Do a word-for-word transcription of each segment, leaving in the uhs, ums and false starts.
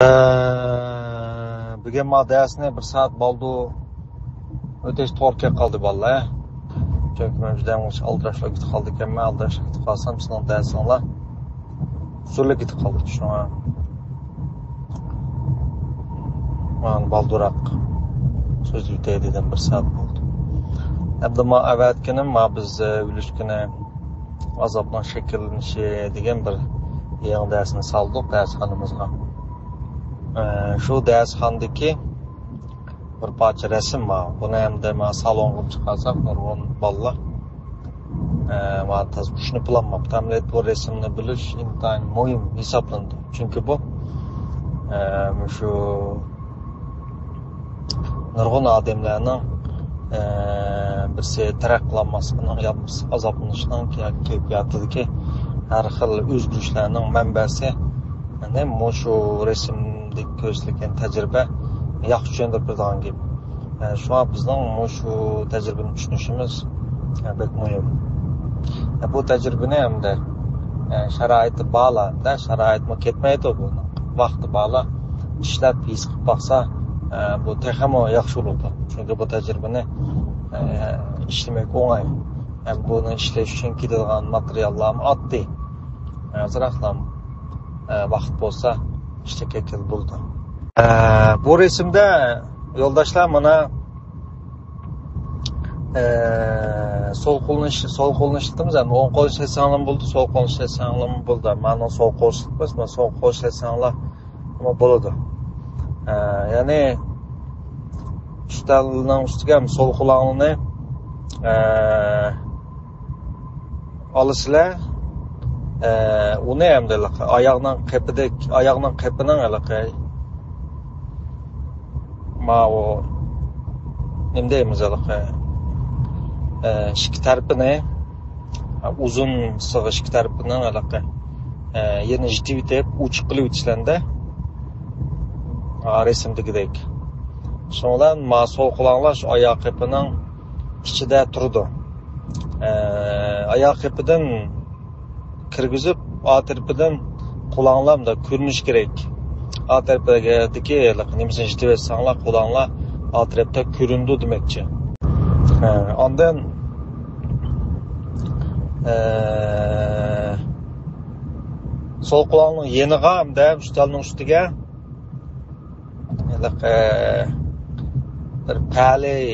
ئە، بۈگۈن ما دەرسنى بىر سائەت بالدۇر ئۆتۈش توغرا كېلىپ قالدى، بالىلار. چۈنكى مەن جۈدە ئالدىراشلاپ كېتىپ قالدىكەنمەن، ئالدىراشلاپ كېتىپ قالسام، سىزنىڭ دەرسىڭلار سۈرۈلۈپ كېتىپ قالدى. شۇڭا مانا بالدۇراق سۆزلىۋېتەي دېدىم، بىر سائەت بولدى. ئەمدى ما ئەۋەتكىنىم، ما بىز، ئە، ئۆلۈشكىنى ئازابنىڭ شەكىللىنىشى دېگەن بىر يېڭى دەرسنى سالدۇق دەرسخانىمىزغا. ئە، شۇ دەرسخانىدىكى بىر پارچە رەسىم بار. بۇنى ئەمدى ما سالونغا چىقارساق، نۇرغۇن بالىلار، ئە، ما تازا چۈشىنىپ بولالماپتۇ. ئەمەلىيەتتە بۇ رەسىمنى بىلىش ئىنتايىن مۇھىم ھېسابلىنىدۇ. چۈنكى بۇ، ئە، مۇشۇ نۇرغۇن ئادەملەرنىڭ، ئە، بىرسى تەرەققىي قىلالماسلىقىنىڭ، يا بولمىسا ئازابلىنىشنىڭ كەيپىياتىدىكى ھەر خىل ئۆزگىرىشلەرنىڭ مەنبەسى، يەنى مۇشۇ رەسىمدىكى كۆرسىتىلگەن تەجرىبە ياخشى چۈشەندۈرۈپ بېرىدىغان گەپ. ئە، شۇڭا بىزنىڭ مۇشۇ تەجرىبىنى چۈشىنىشىمىز، ئە، بەك مۇھىم. ئە، بۇ تەجرىبىنى ئەمدى، ئە، شارائىتى بارلار، ئەمدى شارائىتمۇ كەتمەيدۇ بۇنىڭ. ۋاقتى بارلار ئىشلەپ ھېس قىلىپ باقسا، ئە، بۇ تېخىمۇ ياخشى بولىدۇ. چۈنكى بۇ تەجرىبىنى، ئە، ئىشلىمەك ئوڭاي. ھەم بۇنى ئىشلەش ئۈچۈن كېتىدىغان ماتېرىياللارمۇ ئاددىي. ئازراقلا، ئە، ۋاقىت بولسا ئىشلەپ كەتكىلى بولىدۇ. ئە، بۇ رەسىمدە يولداشلار مانا، ئە، سول قولنى ئىش-، سول قولنى ئىشلىتىمىز، ئەمدى ئوڭ قول ئىشلەتسەڭلارمۇ بولىدۇ، سول قولنى ئىشلەتسەڭلارمۇ بولىدۇ. مانا سول قول ئىشلىتىمىز، مانا سول قول ئىشلەتسەڭلارمۇ بولىدۇ. ئە، يەنى ئۈستەلنىڭ ئۈستىگە ھەم سول قولۇڭلارنى، ئە، ئالىسىلەر، ئە، ئۇنى ھەمدە ھېلىقى ئاياغنىڭ قېپىدەك، ئاياغنىڭ قېپىنىڭ ھېلىقى ماۋۇ، نېمە دەيمىز ھېلىقى، ئە، ئىككى تەرىپىنى، ئۇزۇن سىغىش ئىككى تەرىپىنىڭ ھېلىقى، ئە، يېرىنى يېتىۋېتىپ، ئوچۇق قىلىۋېتىشلەردە، ئا، رەسىمدىكىدەك. شۇنىڭ بىلەن ما سول قولۇڭلار شۇ ئاياغ قېپىنىڭ ئىچىدە تۇرىدۇ. ئە، ئاياغ قېپىدىن كىرگۈزۈپ، ئا تەرىپىدىن قولۇڭلار مۇنداق كۆرۈنۈش كېرەك. ئا تەرىپىدىكى نېمىسىنى يېتىۋەتسەڭلار، قولۇڭلار ئا تەرەپتە كۆرۈنىدۇ دېمەكچى. ھە، ئاندىن، ئە، سول قولۇڭنىڭ يېنىغا ھەمدە ئۈستەلنىڭ ئۈستىگە ھېلىقى بىر پەلەي،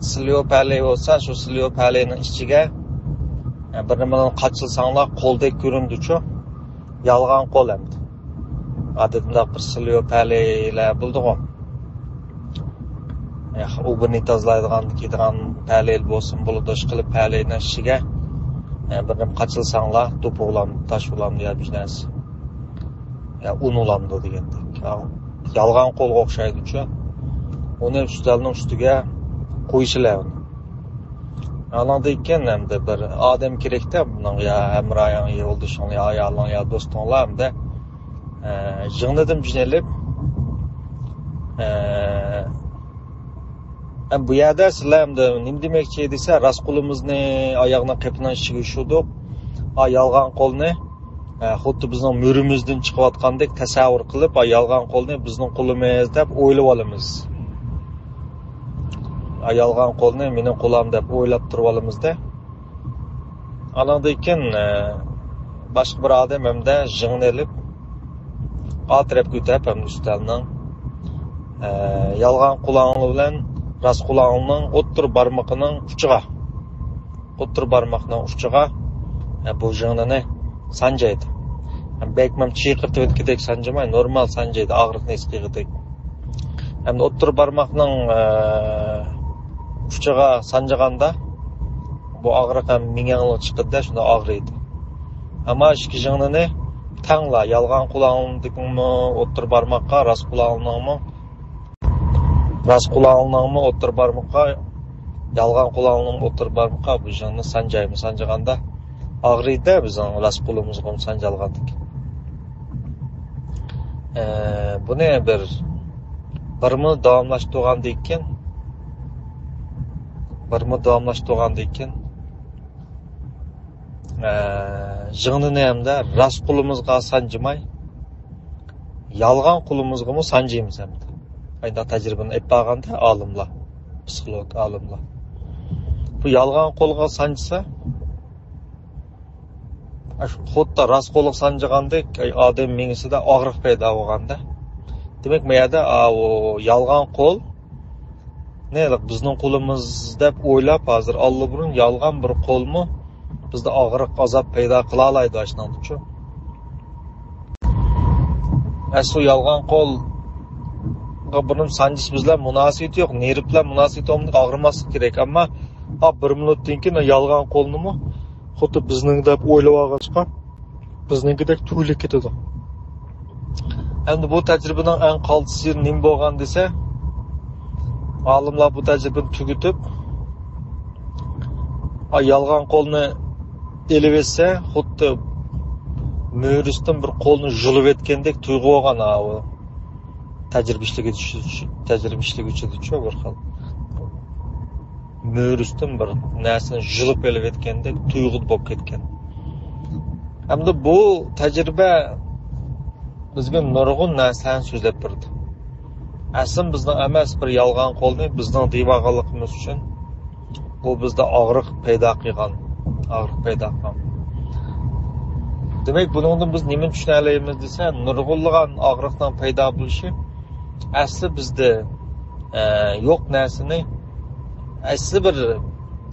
سىليو پەلەي بولسا، شۇ سىليو پەلەينىڭ ئىچىگە بىر نېمىنى قاچىلىساڭلار، قولدەك كۆرۈنىدۇچۇ. يالغان قول ئەمدى. ئادەتتە بىر سىليو پەلەيلەر بولىدىغۇ. ئۇبىنى تازىلايدىغان، كىيىدىغان پەلەي بولسۇن بولىدۇ، ئىشقىلىپ پەلەينىڭ ئىچىگە بىر نېمە قاچىلىساڭلار، توپا بولامدۇ، تاش بولامدۇ يا بىر نەرسە. يا ئۇن بولامدۇ دېگەندەك. يا يالغان قولغا ئوخشايدۇچۇ. ئۇنى ئۈستەلنىڭ ئۈستىگە قويسىلەر ئۇنى. ئانىڭدىن كېيىن ئەمدى بىر ئادەم كېرەكتە بۇنىڭ، يا ھەمراھىڭ، يا يولدىشىڭ، يا ئايالىڭ، يا دوستۇڭلار ئەمدى، ئە، يىڭنىدىن بىرنى ئېلىپ، ئە، ئەم، بۇ يەردە سىلەر ئەمدى نېمە دېمەكچى دېسە، راست قولىمىزنى ئاياغنىڭ قېپىنىڭ ئىچىگە يوشۇردۇق. ئا، يالغان قولنى، ئە، خۇددى بىزنىڭ مۈرىمىزدىن چىقىۋاتقاندەك تەسەۋۋۇر قىلىپ، ئا، يالغان قولنى بىزنىڭ قولىمىز دەپ ئويلىۋالىمىز. ئا، يالغان قولنى مېنىڭ قولۇم دەپ ئويلاپ تۇرۇۋالىمىزدە. ئانىڭدىن كېيىن، ئە، باشقا بىر ئادەم ھەمدە يىڭنە ئېلىپ، ئا تەرەپكە ئۆتۈپ، ھەم ئۈستەلنىڭ، ئە، يالغان قولۇڭ بىلەن راست قولۇڭنىڭ ئوتتۇرا بارمىقىنىڭ ئۇچىغا، ئوتتۇرا بارماقنىڭ ئۇچىغا، ئە، بۇ يىڭنىنى سانجايدۇ. بەكمۇ چىقىرتىۋەتكۈدەك سانجىماي، نورمال سانجايدۇ، ئاغرىقنى ھېس قىلغۇدەك. ئەمدى ئوتتۇرا بارماقنىڭ، ئە، ئۇچىغا سانجىغاندا، بۇ ئاغرىق ھەم مېڭەڭلىك چىقىدىدە، شۇنداق ئاغرىيدۇ. ئەمما ئىككى يىڭنىنى تەڭلا، يالغان قولۇڭدىكىمۇ ئوتتۇرا بارماققا، راست قولۇڭنىڭمۇ، راست قولۇڭنىڭمۇ ئوتتۇرا بارمىقى، يالغان قولۇڭنىڭ ئوتتۇرا بارمىقى، بۇ يىڭنىنى سانجايمۇ سانجىغاندا ئاغرىيدۇ بىزنىڭ راست قولىمىزغىمۇ سانجالغاندىكىن. ئە، بۇنى بىر، بىر مىنۇت داۋاملاشتۇرغاندىن كېيىن، بىر مىنۇت داۋاملاشتۇرغاندىن كېيىن، ئە، يىڭنىنى ھەمدە راست قولىمىزغا سانجىماي، يالغان قولىمىزغىمۇ سانجىيمىز ئەمدى. ئايدا تەجرىبىنى ئېلىپ بارغاندا ئالىملار، پسىخولوگ ئالىملار. بۇ يالغان قولغا سانجىسا، ئاشۇ خۇددى راست قولغا سانجىغاندەك، ئاي، ئادەم مېڭىسىدە ئاغرىق پەيدا بولغاندا. دېمەك، ما يەردە، ئاۋۇ يالغان قول، نېلىق بىزنىڭ قولىمىز دەپ ئويلاپ، ھازىر ئاللىبۇرۇن يالغان بىر قولمۇ بىزدە ئاغرىق، ئازاب پەيدا قىلالايدۇ ئاشۇنىڭدىچۇ. ئەسلى يالغان قولغا بۇنىڭ سانجىش بىلەن مۇناسىۋىتى يوق، نېرۋ بىلەن مۇناسىۋىتى بولمىدىغان، ئاغرىماسلىق كېرەك. ئەمما، ئا، بىر مىنۇتتىن كېيىن يالغان قولنىمۇ خۇددى بىزنىڭ دەپ ئويلاپ ئالغاچقا، بىزنىڭكىدەك تۇيۇلۇپ كېتىدۇ. ئەمدى بۇ تەجرىبىنىڭ ئەڭ قالتىس يېرى نېمە بولغان دېسە، ئالىملار بۇ تەجرىبىنى تۈگىتىپ، ئا، يالغان قولنى ئېلىۋەتسە، خۇددى مۈرىسىدىن بىر قولنى يۇلۇۋەتكەندەك تۇيغۇ بولغان، ئاۋۇ تەجرىبە ئىشلىگۈچى، تەجرىبە ئىشلىگۈچىدىچۇ بىر خىل. مۈرىسىدىن بىر نەرسىنى يۇلۇپ ئېلىۋەتكەندەك تۇيغۇ بولۇپ كەتكەن. ئەمدى بۇ تەجرىبە بىزگە نۇرغۇن نەرسىلەرنى سۆزلەپ بېرىدۇ. ئەسلىم بىزنىڭ ئەمەس، بىر يالغان قولنى بىزنىڭ دېيىۋالغانلىقىمىز ئۈچۈن بۇ بىزدە ئاغرىق پەيدا قىلغان، ئاغرىق پەيدا قىلغان. دېمەك، بۇنىڭدىن بىز نېمىنى چۈشىنەلەيمىز دېسە، نۇرغۇنلىغان ئاغرىقنىڭ پەيدا بولۇشى ئەسلى بىزدە، ئە، يوق نەرسىنى، ئەسلى بىر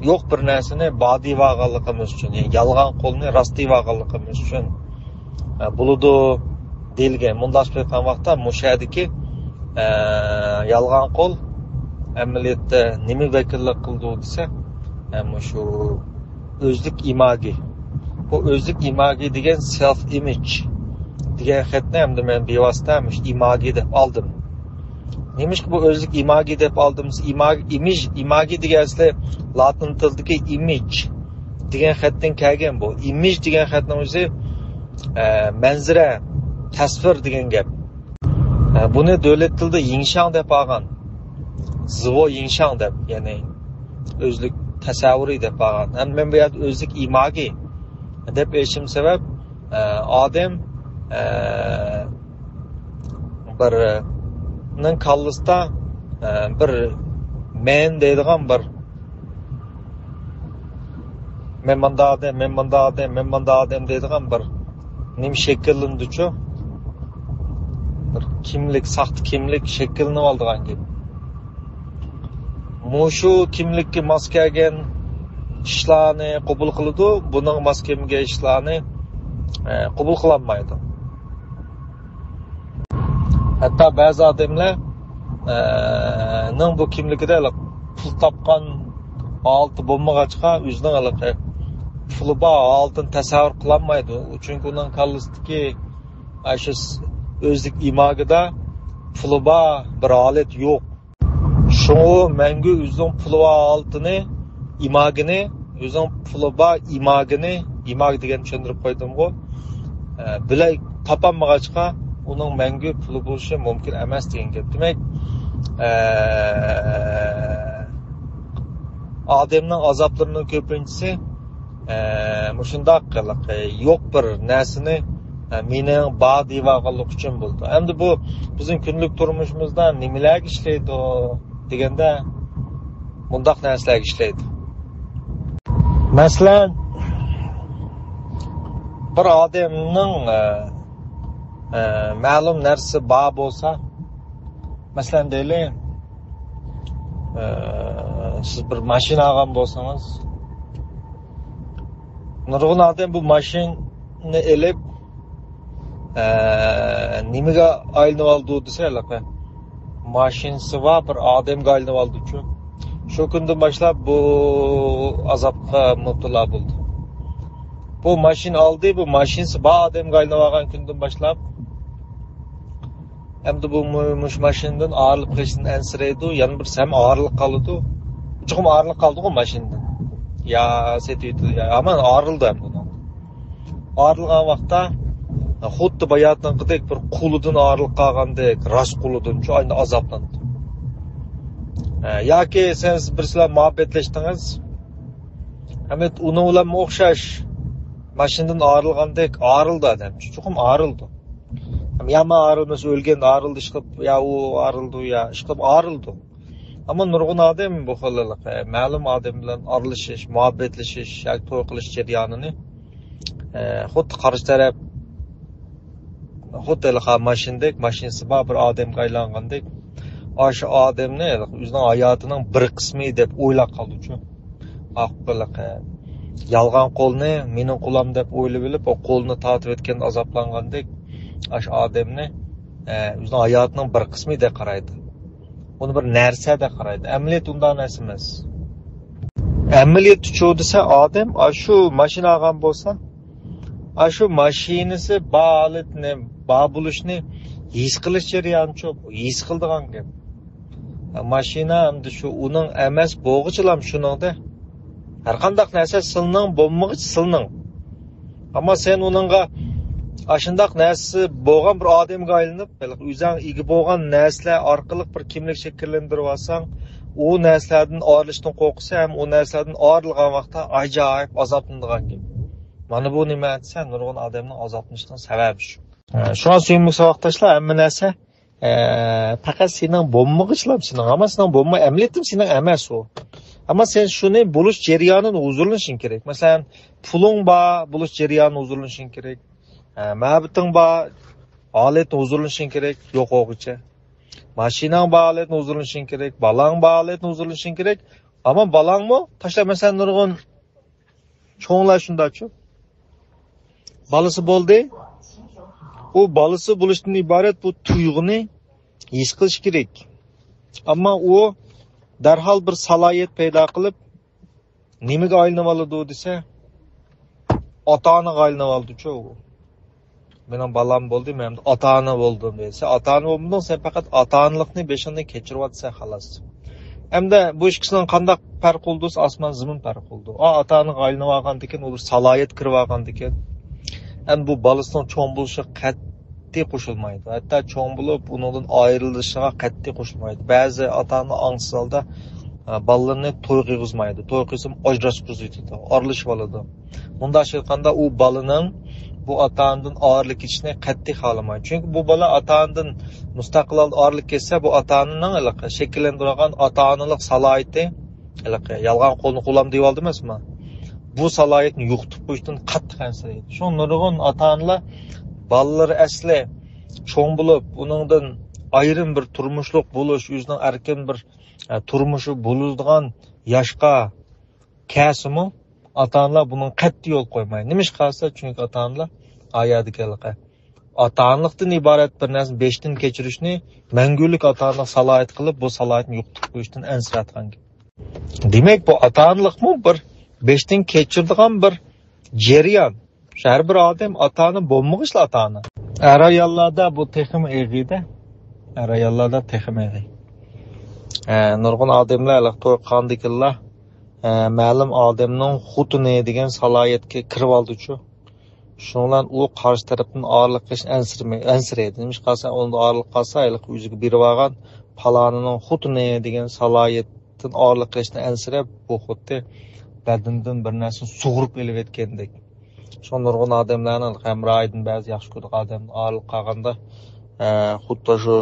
يوق بىر نەرسىنى بار دېيىۋالغانلىقىمىز ئۈچۈن، يەنى يالغان قولنى راست دېيىۋالغانلىقىمىز ئۈچۈن، ئە، بولىدۇ دېيىلگەن. مۇنداق قىلىپ ئېيتقان ۋاقىتتا مۇشۇ يەردىكى، ئە، يالغان قول ئەمەلىيەتتە نېمە ۋەكىللىك قىلىدۇ دېسە، ئە، مۇشۇ ئۆزلۈك ئىماگى. بۇ ئۆزلۈك ئىماگى دېگەن سېلف ئىمىج دېگەن خەتنى ئەمدى مەن بىۋاسىتە مۇشۇ ئىماگى دەپ ئالدىم. نېمىشقا بۇ ئۆزلۈك ئىماگى دەپ ئالدىم؟ ئىماگ-، ئىمىج، ئىماگى دېگەن ئەسلى لاتىن تىلىدىكى ئىمىج دېگەن خەتتىن كەلگەن بۇ. ئىمىج دېگەن خەتنىڭ ئۆزى، ئە، مەنزىرە، تەسۋىر دېگەن گەپ. ئە، بۇنى دۆلەت تىلىدا يىڭشاڭ دەپ ئالغان. زىۋو يىڭشاڭ دەپ، يەنى ئۆزلۈك تەسەۋۋۇرى دەپ ئالغان. ھەم مەن بۇ يەردە ئۆزلۈك ئىماگى دەپ ئېلىشىم سەۋەب، ئە، ئادەم، ئە، بىر، نىڭ كاللىسىدا، ئە، بىر مەن دەيدىغان بىر، مەن مانداق ئادەم، مەن مانداق ئادەم، مەن مانداق ئادەم دەيدىغان بىر نېمە شەكىللىنىدۇچۇ؟ بىر كىملىك، ساختا كىملىك شەكىللىنىۋالىدىغان گەپ. مۇشۇ كىملىككە ماس كەلگەن ئىشلارنى قوبۇل قىلىدۇ، بۇنىڭغا ماس كەلمىگەن ئىشلارنى، ئە، قوبۇل قىلالمايدۇ. ھەتتا بەزى ئادەملەر، ئە، نىڭ بۇ كىملىكىدە پۇل تاپقان ھالىتى بولمىغاچقا، ئۆزىنىڭ ھېلىقى پۇلى بار ھالىتىنى تەسەۋۋۇر قىلالمايدۇ. چۈنكى ئۇنىڭ كاللىسىدىكى ئاشۇ ئۆزلۈك ئىماگىدا پۇلى بار بىر ھالەت يوق. شۇڭا مەڭگۈ ئۆزىنىڭ پۇلى بار ھالىتىنى، ئىماگىنى، ئۆزىنىڭ پۇلى بار ئىماگىنى، ئىماگ دېگەننى چۈشەندۈرۈپ قويدۇمغۇ، ئە، بىلەي تاپالمىغاچقا، ئۇنىڭ مەڭگۈ پۇلى بولۇشى مۇمكىن ئەمەس دېگەن گەپ. دېمەك، ئە، ئادەمنىڭ ئازابلىرىنىڭ كۆپىنچىسى، ئە، مۇشۇنداق قىلىق، ئە، يوق بىر نەرسىنى، ئە، مېنىڭ بار دېيىۋالغانلىقى ئۈچۈن بولىدۇ. ئەمدى بۇ بىزنىڭ كۈندىلىك تۇرمۇشىمىزدا نېمىلەرگە ئىشلەيدۇ دېگەندە، مۇنداق نەرسىلەرگە ئىشلەيدۇ. مەسىلەن، بىر ئادەمنىڭ، ئە، ئە، مەلۇم نەرسىسى بار بولسا، مەسىلەن دەيلى، ئە، سىز بىر ماشىنا ئالغان بولسىڭىز، نۇرغۇن ئادەم بۇ ماشىنىنى ئېلىپ، ئە، نېمىگە ئايلىنىۋالىدۇ دېسە، ھېلىقى ماشىنىسى بار بىر ئادەمگە ئايلىنىۋالىدۇچۇ. شۇ كۈندىن باشلاپ بۇ ئازابقا مۇپتىلا بولدى. بۇ ماشىنا ئالدى، بۇ ماشىنىسى بار ئادەمگە ئايلىنىۋالغان كۈندىن باشلاپ، ئەمدى بۇ مۇ-، مۇشۇ ماشىنىدىن ئايرىلىپ قېلىشتىن ئەنسىرەيدۇ، يەنە بىرسى ھەم ئايرىلىپ قالىدۇ. چوقۇم ئايرىلىپ قالىدىغۇ ماشىنىدىن. يا سېتىۋېتىدۇ، يا ھامان ئايرىلدى ھەم بۇنىڭ. ئايرىلغان ۋاقىتتا خۇددى باياتىنقىدەك بىر قولىدىن ئايرىلىپ قالغاندەك، راست قولىدىن شۇ ئاينى ئازابلىنىدۇ. ھە، ياكى سىز بىرسىلەر مۇھەببەتلەشتىڭىز، ئەمدى ئۇنىڭ بىلەنمۇ ئوخشاش ماشىنىدىن ئايرىلغاندەك ئايرىلدى ئادەم. چوقۇم ئايرىلىدۇ. يا مەن ئايرىلمىسا ئۆلگەن ئايرىلدى ئىشقىلىپ، يا ئۇ ئايرىلدى، يا ئىشقىلىپ ئايرىلدى. ئەمما نۇرغۇن ئادەم بۇ خىل، ئە، مەلۇم ئادەم بىلەن ئارىلىشىش، مۇھەببەتلىشىش ياكى توي قىلىش جەريانىنى، ئە، خۇددى قارشى تەرەپ، خۇددى ھېلىقى ماشىنىدەك، ماشىنىسى بار بىر ئادەمگە ئايلانغاندەك، ئاشۇ ئادەمنى ھېلىقى ئۆزىنىڭ ھاياتىنىڭ بىر قىسمى دەپ ئويلاپ قالدىچۇ. ئاق بېلىق، ئە، يالغان قولنى مېنىڭ قولام دەپ ئويلىۋېلىپ، ئۇ قولنى تارتىۋەتكەندە ئازابلانغاندەك، ئاشۇ ئادەمنى، ئە، ئۆزىنىڭ ھاياتىنىڭ بىر قىسمى دەپ قارايدۇ. ئۇنى بىر نەرسە دەپ قارايدۇ. ئەمەلىيەت ئۇنداق نەرسە ئەمەس. ئەمەلىيەتتە چۇ دېسە، ئادەم ئاشۇ ماشىنا ئالغان بولسا، ئاشۇ ماشىنىسى بار ھالىتىنى، بار بولۇشنى ھېس قىلىش جەريانىچۇ، ھېس قىلىدىغان گەپ. ماشىنا ئەمدى شۇ ئۇنىڭ ئەمەس بولغۇچىلام شۇنىڭدە. ھەر قانداق نەرسە سىلنىڭ بولمىغۇچ سىلنىڭ. ئەمما سەن ئۇنىڭغا ئاشۇنداق نەرسىسى بولغان بىر ئادەمگە ئايلىنىپ، ھېلىقى ئۆزۈڭ ئىگە بولغان نەرسىلەر ئارقىلىق بىر كىملىك شەكىللەندۈرۈپ ئالساڭ، ئۇ نەرسىلەردىن ئايرىلىشتىن قورقىسەن ھەم ئۇ نەرسىلەردىن ئايرىلغان ۋاقىتتا ئاجايىپ ئازابلىنىدىغان گەپ. مانا بۇ نېمە دېسە، نۇرغۇن ئادەمنىڭ ئازابلىنىشىنىڭ سەۋەبى شۇ. ئە، شۇڭا سۆيۈملۈك ساۋاقداشلار، ھەممە نەرسە، ئە، پەقەت سېنىڭ بولمىغۇچىلام سېنىڭ، ئەمما سېنىڭ بولما، ئەمەلىيەتتە سېنىڭ ئەمەس ئۇ. ئەمما سەن شۇنى بولۇش جەريانىدىن ھۇزۇرلىنىشىڭ كېرەك. مەسىلەن، پۇلۇڭ بار بولۇش جەريانىدىن ھۇزۇرلىنىشىڭ كېرەك. ئە، مۇھەببىتىڭ بار، ھالەتتىن ھۇزۇرلىنىشىڭ كېرەك، يوق بولغۇچە. ماشىناڭ بار ھالەتتىن ھۇزۇرلىنىشىڭ كېرەك، بالاڭ بار ھالەتتىن ھۇزۇرلىنىشىڭ كېرەك. ئەمما بالاڭمۇ، تاشلا، مەسىلەن، نۇرغۇن چوڭلار شۇنداقچۇ. بالىسى بولدى. ئۇ بالىسى بولۇشتىن ئىبارەت بۇ تۇيغۇنى ھېس قىلىش كېرەك. ئەمما ئۇ دەرھال بىر سالاھىيەت پەيدا قىلىپ، نېمىگە ئايلىنىۋالىدۇ دېسە، ئاتا-ئانىغا ئايلىنىۋالىدۇچۇ ئۇ. مېنىڭ بالام بولدى، مەن ئاتا-ئانا بولدۇم دېسە، ئاتا-ئانا بولمىدىڭ، سەن پەقەت ئاتا-ئانىلىقنى بېشىڭدىن كەچۈرۈۋاتىسەن، خالاس. ئەمدى بۇ ئىككىسىنىڭ قانداق پەرقى بولدى دېسە، ئاسمان زېمىن پەرقى بولدى. ئا، ئاتا-ئانىغا ئايلىنىۋالغاندىكىن، ئۇ بىر سالاھىيەت كىرىۋالغاندىكىن، ئەمدى بۇ بالىسىنىڭ چوڭ بولۇشىغا قەتئىي قوشۇلمايدۇ. ھەتتا چوڭ بولۇپ، ئۇنىڭدىن ئايرىلىشىغا قەتئىي قوشۇلمايدۇ. بەزى ئاتا-ئانا ئاڭسىز ھالدا، ئە، بالىلىرىنى توي قىلغۇزمايدۇ. توي قىلسىمۇ ئاجراشقۇزۇۋېتىدۇ، ئارىلىشىۋالىدۇ. مۇنداق ئېيتقاندا، ئۇ بالىنىڭ بۇ ئاتا-ئانىدىن ئايرىلىپ كېتىشىنى قەتئىي خالىمايدۇ. چۈنكى بۇ بالا ئاتا-ئانىدىن مۇستەقىل ھالدا ئايرىلىپ كەتسە، بۇ ئاتا-ئانىنىڭ ھېلىقى شەكىللەندۈرۈلگەن ئاتا-ئانىلىق سالاھىيىتى، ھېلىقى يالغان قولنى قولام دېيىۋالدىم ئەمەسمۇ؟ بۇ سالاھىيەتنى يوقىتىپ قويۇشتىن قاتتىق ئەنسىرەيدۇ. شۇڭا نۇرغۇن ئاتا-ئانىلار بالىلىرى ئەسلى چوڭ بولۇپ، ئۇنىڭدىن ئايرىم بىر تۇرمۇشلۇق بولۇش، ئۆزىنىڭ ئەركىن بىر، ئە، تۇرمۇشى بولىدىغان ياشقا كەلسىمۇ، ئاتا-ئانىلار بۇنىڭغا قەتئىي يول قويمايدۇ. نېمىشقا دېسە، چۈنكى ئاتا-ئانىلار ئايەدىكى ھېلىقى ئاتا-ئانىلىقتىن ئىبارەت بىر نەرسىنى بېشىدىن كەچۈرۈشنى مەڭگۈلۈك ئاتا-ئانىلىق سالاھىيەت قىلىپ، بۇ سالاھىيەتنى يوقىتىپ قويۇشتىن ئەنسىرەتكەن گەپ. دېمەك، بۇ ئاتا-ئانىلىقمۇ بىر بېشىدىن كەچۈرىدىغان بىر جەريان. شۇ ھەر بىر ئادەم ئاتا-ئانا بولمىغۇچلا ئاتا-ئانا. ئەر-ئاياللاردا بۇ تېخىمۇ ئېغىر-دە. ئەر-ئاياللاردا تېخىمۇ ئېغىر. ئە، نۇرغۇن ئادەملەر ھېلىقى توي قىلغاندىكىنلا، ئە، مەلۇم ئادەمنىڭ خوتۇنى دېگەن سالاھىيەتكە كىرىۋالدىچۇ. شۇنىڭ بىلەن ئۇ قارشى تەرەپتىن ئايرىلىپ قېلىشتىن ئەنسىرىمەي-، ئەنسىرەيدۇ. نېمىشقا دېسە، ئۇنىڭدىن ئايرىلىپ قالسا، ھېلىقى ئۆزىگە بېرىۋالغان پالانىنىڭ خوتۇنى دېگەن سالاھىيەتتىن ئايرىلىپ قېلىشتىن ئەنسىرەپ، بۇ خۇددى بەدىنىدىن بىر نەرسىنى سۇغۇرۇپ ئېلىۋەتكەندەك. شۇڭا نۇرغۇن ئادەملەرنىڭ ھەمراھىدىن بەزى ياخشى كۆرىدىغان ئادەم ئايرىلىپ قالغاندا، ئە، خۇددى شۇ،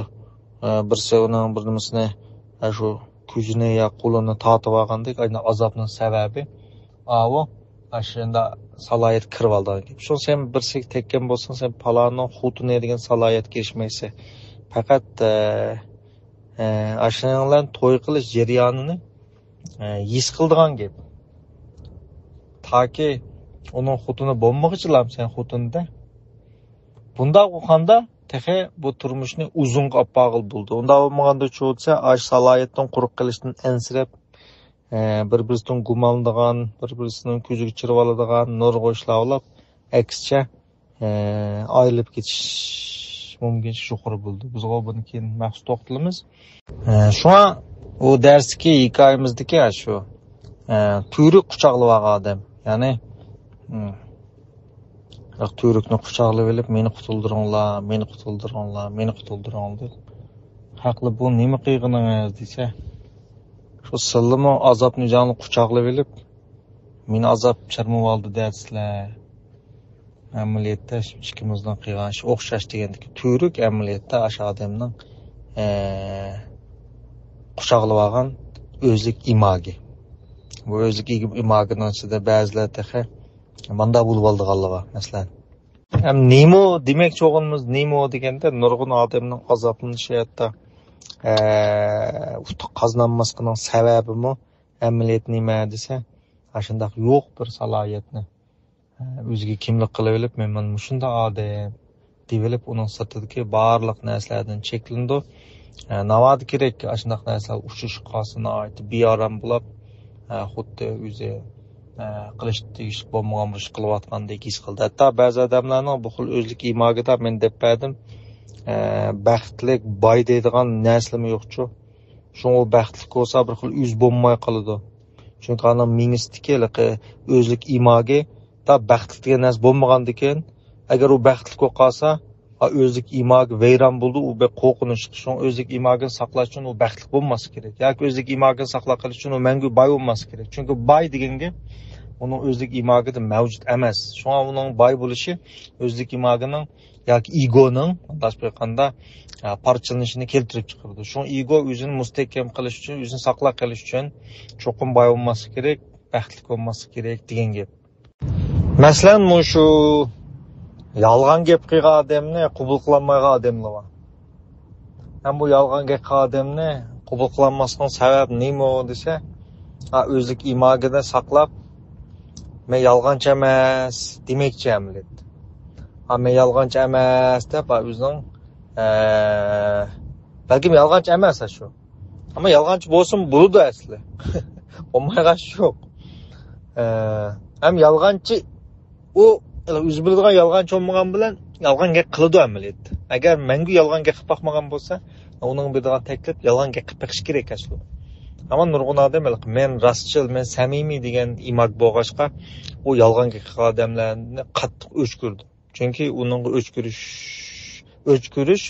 ئە، بىرسى ئۇنىڭ بىر نېمىسىنى، ئە، شۇ كۆزىنى يا قولىنى تارتىۋالغاندەك، ئاينا ئازابنىڭ سەۋەبى ئاۋۇ، ئاشۇنداق سالاھىيەت كىرىۋالىدىغان گەپ. شۇڭا سەن بىرسىگە تەگكەن بولساڭ، سەن پالانىڭ خوتۇنى دېگەن سالاھىيەتكە ئېرىشمەيسەن. پەقەت، ئە، ئە، ئاشۇنىڭ بىلەن توي قىلىش جەريانىنى، ئە، ھېس قىلىدىغان گەپ. تاكى ئۇنىڭ خوتۇنى بولمىغۇچىلام سەن خوتۇنىدە. بۇنداق بولغاندا تېخى بۇ تۇرمۇشنى ئۇزۇنغا ئاپ بارغىلى بولىدۇ. ئۇنداق بولمىغاندا چۇ دېسە، ئاش سالاھىيەتتىن قۇرۇق قېلىشتىن ئەنسىرەپ، ئە، بىر-بىرسىدىن گۇمانلىنىدىغان، بىر-بىرسىنىڭ كۆزىگە چىرىۋالىدىغان نۇرغۇن ئىشلار بولۇپ، ئەكسىچە، ئە، ئايرىلىپ كېتىش مۇمكىنچىلىكى يۇقىرى بولىدۇ. بىزغۇ بۇنى كېيىن مەخسۇس توختىلىمىز. ئە، شۇڭا ئۇ دەرستىكى ھېكايىمىزدىكى شۇ، ئە، تۈۋرۈك قۇچاقلىۋالغان ئادەم. يەنى، ھىم، بىراق تۈۋرۈكنى قۇچاقلىۋېلىپ، «مېنى قۇتۇلدۇرۇڭلار، مېنى قۇتۇلدۇرۇڭلار، مېنى قۇتۇلدۇرۇڭلار» دەپ. «ھەقلى، بۇ نېمە قىلغىنىڭىز؟» دېسە، شۇ سىلىمۇ ئازابنى جانلىق قۇچاقلىۋېلىپ، «مېنى ئازاب چىرمىۋالدى» دەيسىلەر. ئەمەلىيەتتە ئىككىمىزنىڭ قىلغان ئىشى ئوخشاش دېگەندىكى تۈۋرۈك ئەمەلىيەتتە ئاشۇ ئادەمنىڭ، ئە، قۇچاقلىۋالغان ئۆزلۈك ئىماگى. بۇ ئۆزلۈك ئىگ-، ئىماگىنىڭ ئىچىدە بەزىلەر تېخى ماندا بولۇۋالىدىغانلار بار، مەسىلەن. ھەم نېمو دېمەكچى بولغىنىمىز نېمو دېگەندە، نۇرغۇن ئادەمنىڭ ئازابلىنىشى، ھەتتا، ئە، ئۇتۇق قازىنالماسلىقىنىڭ سەۋەبىمۇ ئەمەلىيەت نېمە دېسە، ئاشۇنداق يوق بىر سالاھىيەتنى، ئە، ئۆزىگە كىملىك قىلىۋېلىپ، مەن مانا مۇشۇنداق ئادەم دېيىۋېلىپ، ئۇنىڭ سىرتىدىكى بارلىق نەرسىلەردىن چەكلىنىدۇ. ئە، ناۋادا كېرەك ئاشۇنداق نەرسىلەر ئۇچرىشىپ قالسا، ناھايىتى بىئارام بولاپ، ئە، خۇددى ئۆزى، ئە، قىلىش تېگىشلىك بولمىغان بىر ئىش قىلىۋاتقاندەك ھېس قىلىدۇ. ھەتتا بەزى ئادەملەرنىڭ بۇ خىل ئۆزلۈك ئىماگىدا مەن دەپ بەردىم، ئە، بەختلىك، باي دەيدىغان نەرسىلىمۇ يوقچۇ. شۇڭا ئۇ بەختلىك بولسا، بىر خىل ئۆزى بولماي قالىدۇ. چۈنكى ئانىڭ مېڭىسىدىكى ھېلىقى ئۆزلۈك ئىماگى، تا بەختلىك دېگەن نەرسە بولمىغاندىكىن، ئەگەر ئۇ بەختلىك بولۇپ قالسا، ئا، ئۆزلۈك ئىماگى ۋەيران بولىدۇ، ئۇ بەك قورقۇنچلۇق. شۇڭا ئۆزلۈك ئىماگىنى ساقلاش ئۈچۈن ئۇ بەختلىك بولماسلىقى كېرەك. ياكى ئۆزلۈك ئىماگىنى ساقلاپ قېلىش ئۈچۈن ئۇ مەڭگۈ باي بولماسلىقى كېرەك. چۈنكى باي دېگەن گەپ ئۇنىڭ ئۆزلۈك ئىماگىدا مەۋجۇت ئەمەس. شۇڭا ئۇنىڭ باي بولۇشى ئۆزلۈك ئىماگىنىڭ ياكى ئىگونىڭ، مۇنداقچە ئېيتقاندا، ئە، پارچىلىنىشىنى كەلتۈرۈپ چىقىرىدۇ. شۇڭا ئىگو ئۆزىنى مۇستەھكەم قىلىش ئۈچۈن، ئۆزىنى ساقلاپ قېلىش ئۈچۈن چوقۇم باي بولماسلىقى كېرەك، بەختلىك بولماسلىقى كېرەك دېگەن گەپ. مەسىلەن، مۇشۇ يالغان گەپ قىلغان ئادەمنى قوبۇل قىلالمايدىغان ئادەملەر بار. ھەم بۇ يالغان گەپ قىلغان ئادەمنى قوبۇل قىلالماسلىقنىڭ سەۋەبى نېمە دېسە، ھا، ئۆزلۈك ئىماگىنى ساقلاپ، مەن يالغانچى ئەمەس دېمەكچى ئەمەلىيەتتە. ھا، مەن يالغانچى ئەمەس دەپ، ھا، ئۆزىنىڭ، ئە، بەلكىم يالغانچى ئەمەس شۇ. ئەمما يالغانچى بولسىمۇ بولىدۇ ئەسلى. بولمايدىغان ئىش يوق. ئە، ھەم يالغانچى ئۇ ئۆزى بىلىدىغان يالغانچى بولمىغان بىلەن يالغان گەپ قىلىدۇ ئەمەلىيەتتە. ئەگەر مەڭگۈ يالغان گەپ قىلىپ باقمىغان بولسا، ئۇنىڭ بېرىدىغان تەكلىپ يالغان گەپ قىلىپ بېقىش كېرەك ئەسلى. ئەمما نۇرغۇن ئادەم ھېلىقى مەن راستچىل، مەن سەمىمىي دېگەن ئىماگ بولغاچقا، ئۇ يالغان گەپ قىلغان ئادەملەرنى قاتتىق ئۆچ كۆرىدۇ. چۈنكى ئۇنىڭغا ئۆچ كۆرۈش، ئۆچ كۆرۈش،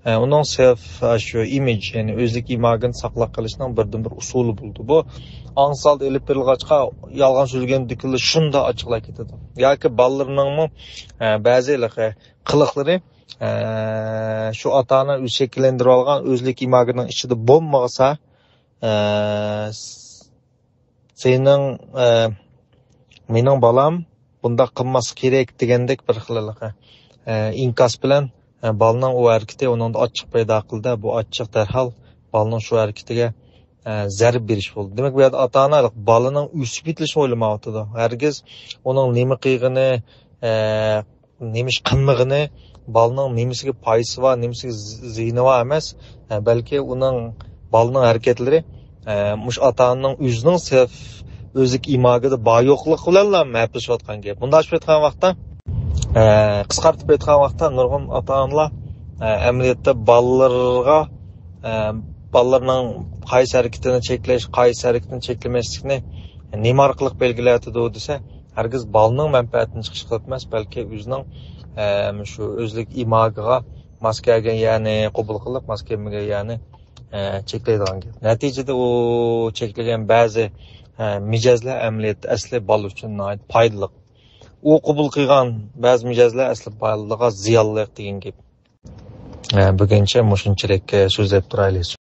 ئە، ئۇنىڭ سېلف، ئە، شۇ ئىمىج، يەنى ئۆزلۈك ئىماگىنى ساقلاپ قېلىشنىڭ بىردىنبىر ئۇسۇلى بولدى. بۇ ئاڭسىزدا ئېلىپ بېرىلغاچقا، يالغان سۆزلىگەندىكىلا شۇنداق ئاچچىقلاپ كېتىدۇ. ياكى بالىلىرىنىڭمۇ، ئە، بەزى ھېلىقى قىلىقلىرى، ئە، شۇ ئاتا-ئانا ئۆزى شەكىللەندۈرۈۋالغان ئۆزلۈك ئىماگىنىڭ ئىچىدە بولمىسا، ئە، سېنىڭ، ئە، مېنىڭ بالام بۇنداق قىلماسلىقى كېرەك دېگەندەك بىر خىل، ئە، ئىنكاس بىلەن، ئە، بالىنىڭ ئۇ ھەرىكىتى ئۇنىڭدا ئاچچىق پەيدا قىلدى. بۇ ئاچچىق دەرھال بالىنىڭ شۇ ھەرىكىتىگە، ئە، زەربە بېرىش بولدى. دېمەك، بۇ يەردە ئاتا-ئانا بالىنىڭ ئۆسۈپ يېتىلىشىنى ئويلىمايۋاتىدۇ. ھەرگىز ئۇنىڭ نېمە قىلغىنى، ئە، نېمە ئىش قىلمىغىنى، بالىنىڭ نېمىسىگە پايدىسى بار، نېمىسىگە زى-، زىيىنى بار ئەمەس، ئە، بەلكى ئۇنىڭ، بالىنىڭ ھەرىكەتلىرى، ئە، مۇشۇ ئاتا-ئانىنىڭ ئۆزىنىڭ سىرت ئۆزلۈك ئىماگىدا بار يوقلۇقى بىلەنلا مەپلىشىۋاتقان گەپ. مۇنداق ئېيتىپ ئېيتقان ۋاقىتتا، ئە، قىسقارتىپ ئېيتقان ۋاقىتتا نۇرغۇن ئاتا-ئانىلار، ئە، ئەمەلىيەتتە بالىلىرىغا، ئە، بالىلىرىنىڭ قايسى ھەرىكىتىنى چەكلەش، قايسى ھەرىكىتىنى چەكلىمەسلىكنى نېمە ئارقىلىق بەلگىلەۋاتىدۇ دېسە، ھەرگىز بالىنىڭ مەنپەئەتىنى چىقىش قىلىپ ئەمەس، بەلكى ئۆزىنىڭ، ئە، شۇ ئۆزلۈك ئىماگىغا ماس كەلگەن يەرنى قوبۇل قىلىپ، ماس كەلمىگەن يەرنى، ئە، چەكلەيدىغان گەپ. نەتىجىدە ئۇ چەكلىگەن بەزى، ئە، مىجەزلەر ئەمەلىيەتتە ئەسلى بالا ئۈچۈن ناھايىتى پايدىلىق. ئۇ قوبۇل قىلغان بەزى مىجەزلەر ئەسلى بالىغا زىيانلىق دېگەن گەپ. ئە، بۈگۈنچە مۇشۇنچىلىك، ئە، سۆزلەپ تۇرايلى.